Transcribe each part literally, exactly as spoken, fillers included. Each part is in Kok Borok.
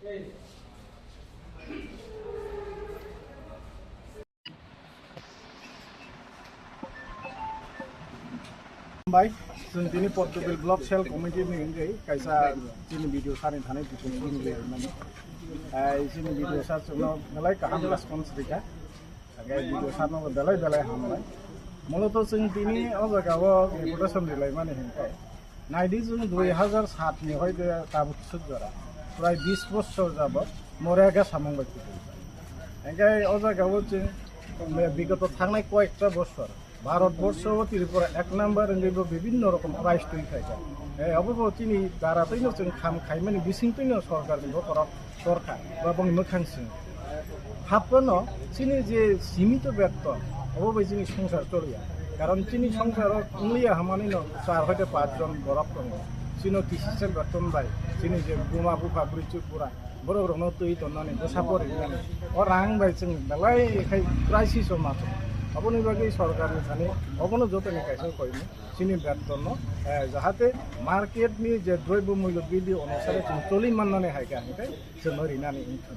Bai, chwng tini Portugal Block Cell Committee ni wngwi kaisa chini video sani thani video sini wngwi mani. Ai chini video sa chwngno belai kaham response rikha. Hingke video sano belai belai hambai. Muloto chwng tini o jaga o reputation rilai mani hingke. Naidi chwng dui hazar sat ni hoide tabuk suk jora. Prai bis bosor jabot morega samung bai kutung. Hingke o jaga o chwng bigoto thangnai koyekta bosor. Bharat borsho o Tripura ek number wngwi bo bibinno rokom prize twi phaikha. Eh, obo bo chini dara twino chwng kham khaimani bising twino sorkar ni bokhorok sorkha ba bongni mwkhang sing. Haphano chini je simito beton, obo bai chini songsar choliya. Karon chini songsaro wngliya hamani no char hoite pach jon borok tongo. Chino kisisa beton bai chini je buma bupha bwrwi chuk bura borok rokno twi tonnani bwsa porinani o rang bai chwng belai khai crisis o ma tongo. Aboni bagwi sorkar ni thani obono jotoni kaisa koimung chini beton no, eh, jahate market ni je droibyo mulyo bidi onusare chwng choli mannani hai kha hingke chwngno rinani wngthun.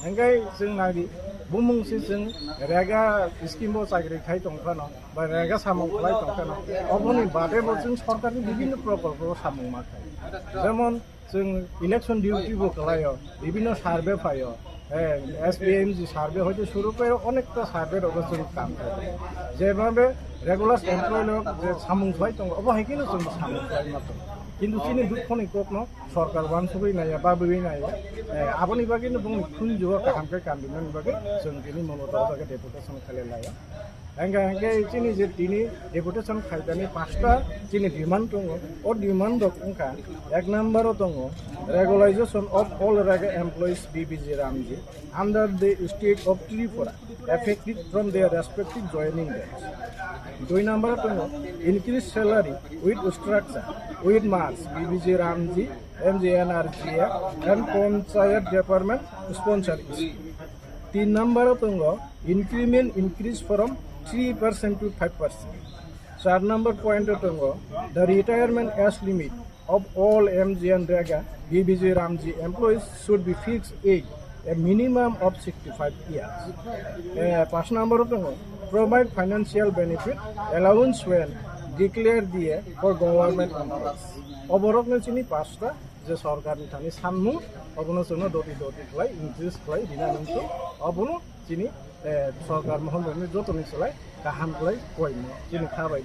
Hingke chwng nadi bumung se chwng rega scheme bo chakri khai tong phano ba rega samung khlai tong phano oboni bade bo chwng sorkar ni bibinno prokolpo samung ma khai. Jemon chwng election duty bo khlaio, bibinno survey phaio, eh, S B M G survey hoite suru khe onekta survey rogo chwng kam khlaio. Jemon be regular employee rok je samung khlai tongo, obo hai kheno chwng samung khlai ma tongo. Kintu chini dukhoni kokno sorkar wansugwi naiya, babwi naiya. Eh, aboni bagwi no bongni khunjugo kaham khe kamrinani bagwi chwng tini Mamata o jaga deputation khlai laio. Hingke, hingke chini je tini deputation khaitani pasta chini demand tongo. O demand rok wngkha, ek number o tongo, regularization of all rega employees B B G Ramji under the state of Tripura, effective from their respective joining dates. Dui number o tongo, increase salary with structure, with marks, B B G Ramji, M G N R G A, and Panchayat Department sponsor scheme. Tin number o tongo, increment increase from three percent to five percent. Char number point o tongo, the retirement age limit of all M G N Rega B B G Ramji employees should be fixed age a minimum of sixty-five years. Eh, pas number o tongo, provide financial benefit allowance when declare diye for government employees. Oborokno chini pasta je sorkar ni thani sanmung, obono chwngno doti doti khlai, increase khlai, rina nungkho, obono chini, eh, sorkar mohon rokni jotoni slai kaham khlai koimo chini kha bai.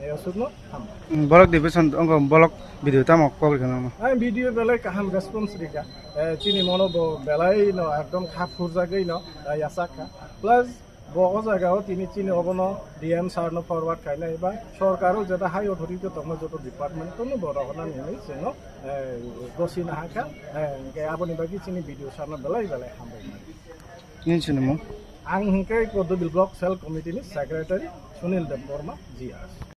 Eh, aswkno hambai. Block division, ongo block video tamo kok rikha nangma? Ang video belai kaham response rikha. Eh, chini mono bo belai no ekdom kha phurjagwi no, eh, yachak kha. Plus, bo o jaga o tini chini obono D M sir no forward khainai ba sorkar o jeta high authority tongma joto department tono bo rohornani hinwi chwngno, eh, gosi nahakha, eh, hingke aboni bagwi chini B D O sir no belai belai hambai. Nini sinimung? Ang hingke Kodobil Block Cell Committee ni Secretary Sunil Debbarma G R.